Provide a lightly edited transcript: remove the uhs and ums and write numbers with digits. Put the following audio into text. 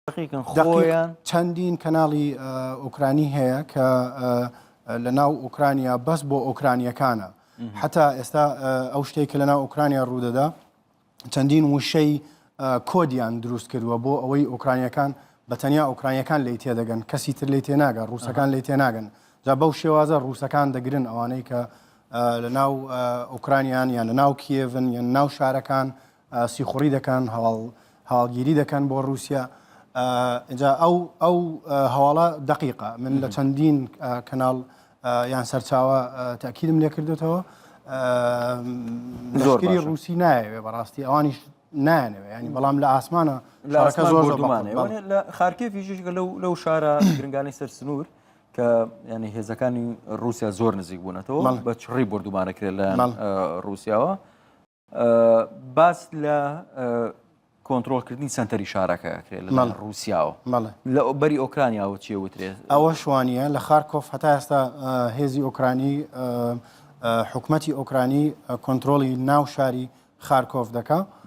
دەقیقن خۆیان. چەندین کەناڵی ئۆکرانی هەیە کە لە ناو ئۆکرانیا بەس بۆ ئۆکرانیەکانە. حتا ئێستا ئەو شتێک کە لە ناو ئۆکرانیا ڕوودەدا، چەندین وشەی کۆدیان دروست کردووە بۆ ئەوەی ئۆکرانیەکان بە تەنیا ئۆکرانیەکان لی تێدەگەن، کەسی تر لی تێناگە، ڕووسەکان لی تێناگەن. جا بەو شێوازە ڕووسەکان دەگرن، ئەوانەی کە لە ناو ئۆکرانیان یان لە ناو کیێڤن یان ناو شارەکان سیخوڕی دەکەن، هەواڵ هەواڵگیری دەکەن بۆ ڕووسیا. جا ئەو هەواڵە دقیقە، من لە چەندین کەناڵ یان سەرچاوە تاکیدم لێ کردوتەوە. لەشکری ڕوسی نایەوێ، بەڕاستی ئەوانیش نایانەوێ، ینی بەڵام لە ئاسمانە لە زۆر زۆر لە خارکێفیش لەو شارە گرنگانی سەر سنوور کە ینی هێزەکانی رووسیا زۆر نزیک بوونەتەوە، بە چڕی بردومانەکرێت لە رووسیاوە، باس لە کۆنترۆڵکردنی سنتەری شارەکە کرێت لە رووسیاوە، لە بەری ئۆکرانیاوە چێ وترێت؟ ئەوە شوانیە لە خارکۆف هەتا ئێستا هێزی ئۆکرانی، حکومەتی ئۆکرانی کۆنترۆڵی ناو شاری خارکۆف دەکا.